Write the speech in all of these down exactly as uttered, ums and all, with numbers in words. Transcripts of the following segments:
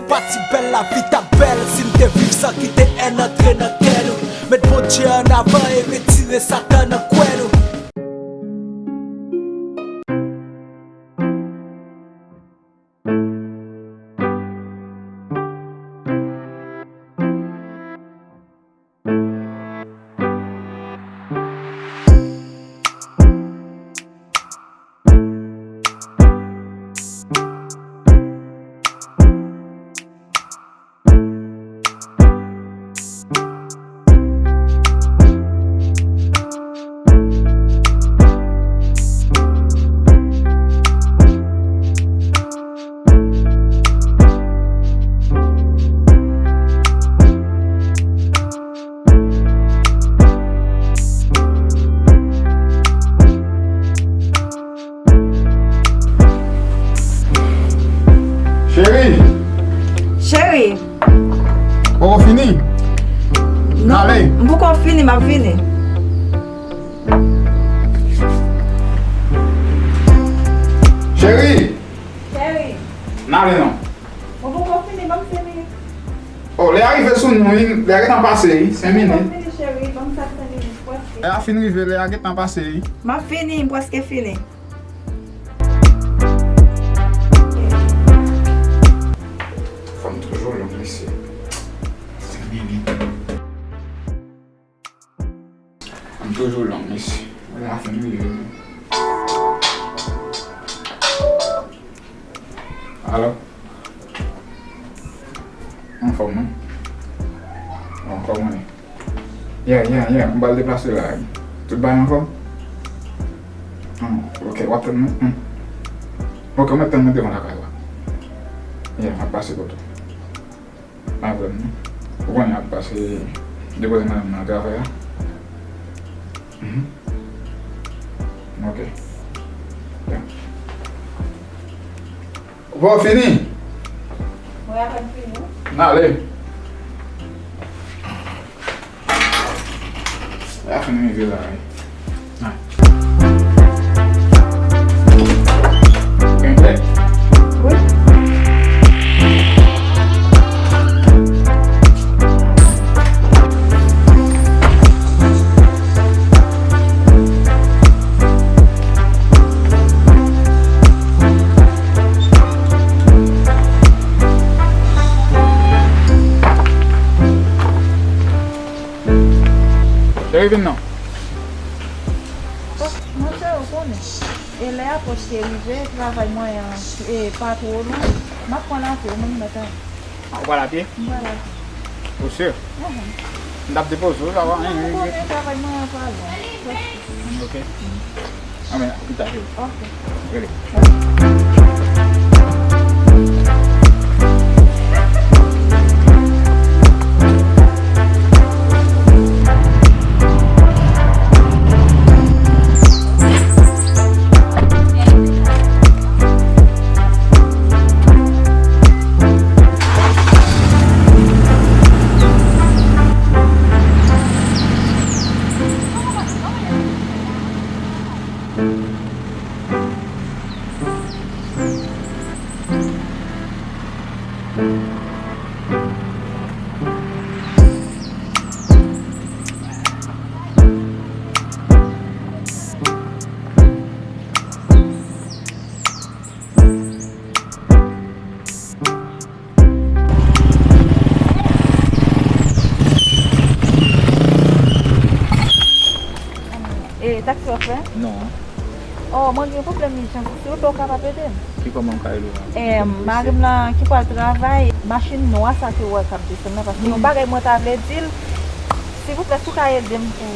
Pati bèl, lavi t ap bèl si n te viv san kite èn antre nan kè nou. Met Bondye ann avan e retire Satan nan kwen nou. Cheri! Cheri! Poko fini? Non, ale. M poko fini, m ap vini. Cheri! Cheri! N ale non. Mwen poko fini, ban m senk minit. Oh, lè a rive sou nou, wi, lè a gentan pase, wi, senk minit. Mwen fini, cheri, ban m sa senk minit, prèske. Lè a fin rive, lè a gentan pase, wi. M ap fini, m prèske fini. Fanm toujou long, mesye. Senk minit. Fanm toujou long, mesye. Lè a fin rive. Alo? Anfòm, non? Bon, kòman ye? Yeah, yeah, yeah, m pral deplase la. Tout bagay anfòm? Hmm, ok, w ap tann mwen? Hmm. Ok, mwen tann mwen devan lakay la. Yeah, m ap pase kote w. Pa pwoblèm, non. Ou konnen ap pase depoze madanm nan nan travay la. Mhm. Ok. Yeah. Ou pa fini? Mwen apèn fini. N ale. Lè a fin rive la, wi. Ah. Gen klè? Wi. Cheri, vin non. Monchè, ou konnen. E lè a pwòch te rive, travay mwen an, e, pa twò lwen. M ap pran lapli, ou menm mèt ale. Ah, ou pral a pye? M pral a pye. Ou si? Mhm. M t ap depoze w, sa va? Non, ou konnen travay mwen an pa lwen. Ok. Anben, pita, cheri. Ok. Rele. E, taksi w ap fè? Non. Oh, mwen gen pwoblèm ijans. Silvouplè, ou kapab ede m? Ki kòman m ka ede w la? Em, mari m lan ki pral travay, machin nwa sa ke w wè k ap desann nan, paske yon bagay mwen ta vle di l, silvouplè, si w ka ede m pou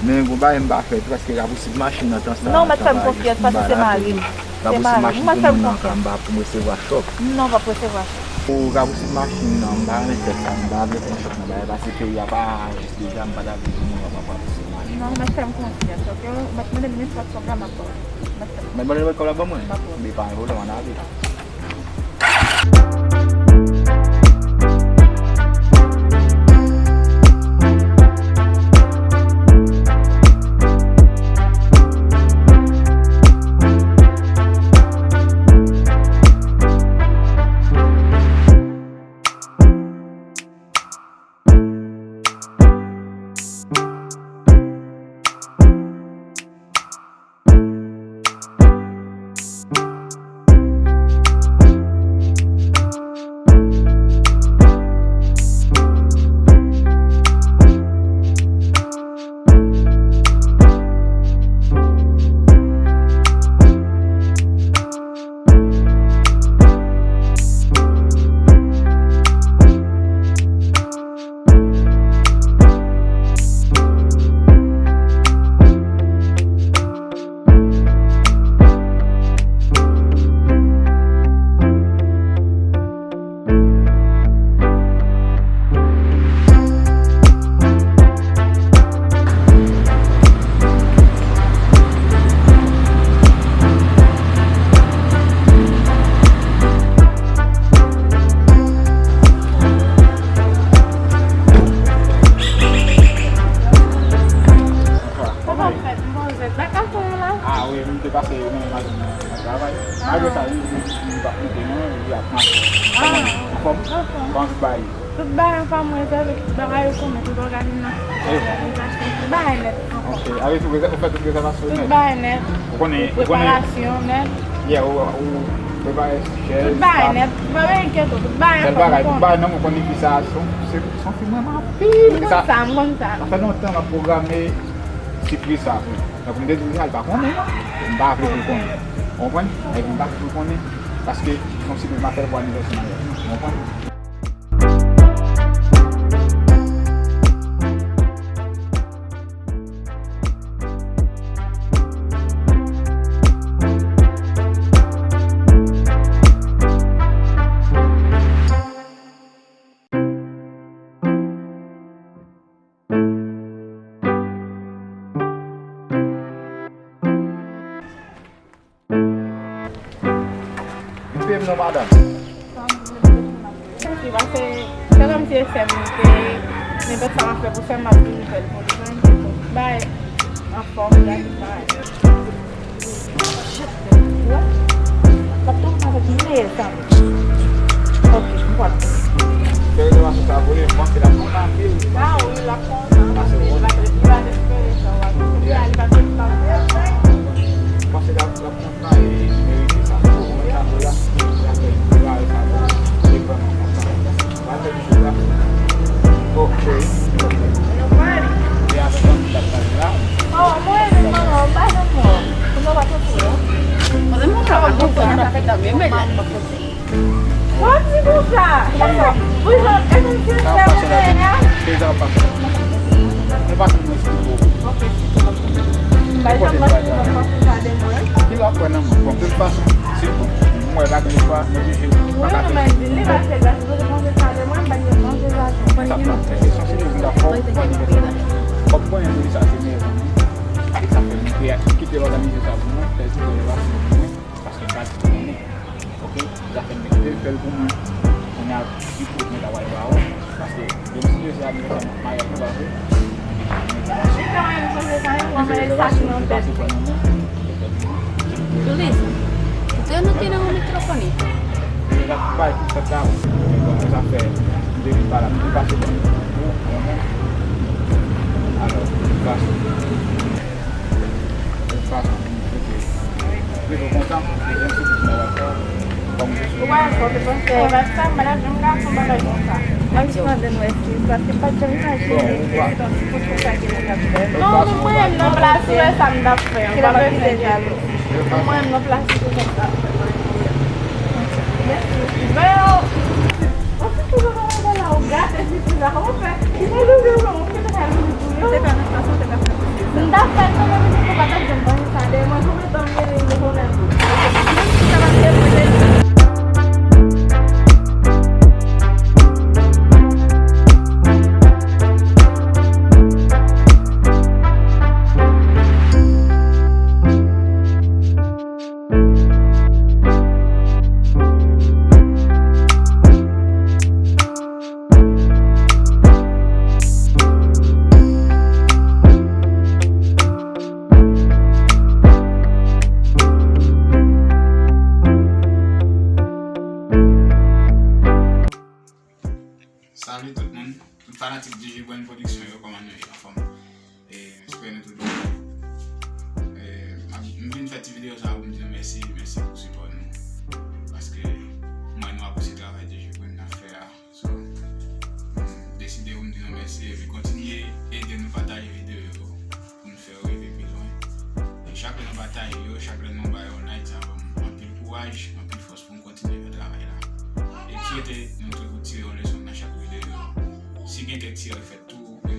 Men gon bagay m pa fè tou, paske rapousib machin nan tan sa. Non, mèt fè m konfyans, paske se mari m. Se mari m. Mwen fè m konfyans. M pa pou m resevwa chòk. Non, w p ap resevwa chòk. Pou rapousib machin nan, m pa renmen fè sa, m pa vle pran chòk nan bagay, paske peyi a pa jis deja, m pa ta vle pou moun ap rapousib machin. Non, mèt fè m konfyans, ok? Mèt mande m nenpòt chòk la, m ap ba w. Mèt fè m. Mèt mande nenpòt kòb la ban mwen? M ap ba w. Men pa gen pwoblèm, ann ale. Anfòm. Anfòm. Kòman tout bagay? Tout bagay anfòm, rezève tout bagay, ou konnen tout òganizasyon, tout bagay nèt anfòm. Ok, avè tou, ou fè tout rezèvasyon nèt? Tout bagay nèt. Ou konnen, ou konnen preparasyon nèt. Yeah, ou, ou prepare chèz, tab. Tout bagay nèt. Ou pa bezwen enkyete w, tout bagay anfòm, ou konnen. Sèl bagay, tout bagay nan men w, ou konnen fi sa, se yon, se, se yon fi m renmen anpil. M konn sa, m konn sa. Sa fè lontan m ap pwograme sipriz sa pou li. Donk, m te di l deja, li pa konnen, non. M pa vle pou l konnen. Ou konprann? Epi m pa vle pou l konnen, paske se yon sipriz m ap fè l pou anivèsè maryaj nou. Ou konprann? Vin peye m non, madanm. Pase, se kòmsi e sè m li te ye, nenpòt sa m ap fè pou sè m, m ap toujou fè l pou li. Bay, anfòm, gade, bay. L ap tounen avèk meyè zanmi. Ok, m pral. Fè rezèvasyon sa pou li, m panse l ap kontan anpil. Ah wi, l ap kontan. Pase bon. Li pa te, li pa te espere sa, w a di. Yeah. Li pa te, li pa te. M panse l ap, l ap kontan e li merite sa. Pou mwen, sa pou la, li ap fè, li ap fè sa pou li. Li vrèman kontan. Ok. Oh, mwen renmen manman, m pa janm wè w. Kounya w pa santi w, non? Mwen menm, mwen pa konn sa. W ap di konsa. Pou jan, e konn si l fè mwen a. Mwen pa konn mwen si w. Ok, si w konn. M pa janm manje nan pase sa de mwen. Ki w ap wè nan mwen? Bon, de tout fason, si w wè bagay pa, mwen oblije pa ka fè. Wi, non, men di li pa fè gras. Mwen te panse sa de mwen, m pa t gen panse sa tou. Sa pa fè, se sansibilize la fò, fò anivèsè. Fòk mwen pou li sa se meyè zanmi. E sa fè m kite l òganize sa pou mwen, fè l ti rezèvasyon pou mwen, paske m pa di pou mwen. Ok? Zafè m te kite l fè l pou mwen. Kounye a, li pou mwen ta pral ba ou, paske depi si Dye se anivèsè maryaj nou pa vre. Li pa menm sonje sa, yon mwen sa ki nan tèt. Julie, ou te note nan yon mikrofòn? Li la bay pou fèt la, bon, sa fè de li pa la, li pase ban pou mwen. Alò, li pase, li pase pou mwen, li kontan, li kontan. Ou pa wè sa, w te panse, e pa sa, m pa t ap janm ka fè yon bagay konsa. M ap jis mande nou eskiz, paske m pa t janm imajine ke se yon ti kout konsa ke nou t ap fè. Non, non, mwen menm nan plas ou, e sa m t ap fè. M pa bezwen jalou. Mwen menm nan plas ou, se sa m t ap fè. Mèsi. Bel. Anfin, pou nou wè la, ou gate sipriz la, kòman fè? Ki te rive ou, ou te ka rive pou yo? Se pa nan fason te ka fè. M t ap fè l kanmenm, epi ou pa t ap janm panse sa de mwen, pou retan m rele m, ou konnen tou. Menm si sa pa te mwen, te Salut tout moun, tout fanatik D J Brand Production yo, kòman nou ye, anfòm? E, m espere nou tout bon. E, m ap, m vin fè ti videyo sa pou m di nou mèsi, mèsi pou sipò nou. Paske m wè nou apresye travay D J Brand n ap fè a. So, m deside pou m di nou mèsi epi kontinye ede nou pataje videyo yo pou n fè yo rive pi lwen. E chak lè nou pataje yo, chak lè nou ba yo like, sa ban m anpil kouraj, anpil fòs pou m kontinye fè travay la. E m swete nou toujou tire yon leson nan chak videyo yo. Si gen kèk ti erè fèt tou, e,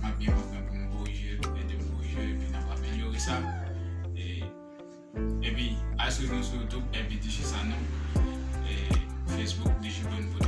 m ap byen kontan pou nou korije l, ede m korije l, epi n ap amelyore sa. E, epi, al swiv nou sou YouTube, F B D J Sanon, e, Facebook, D J Brand Production.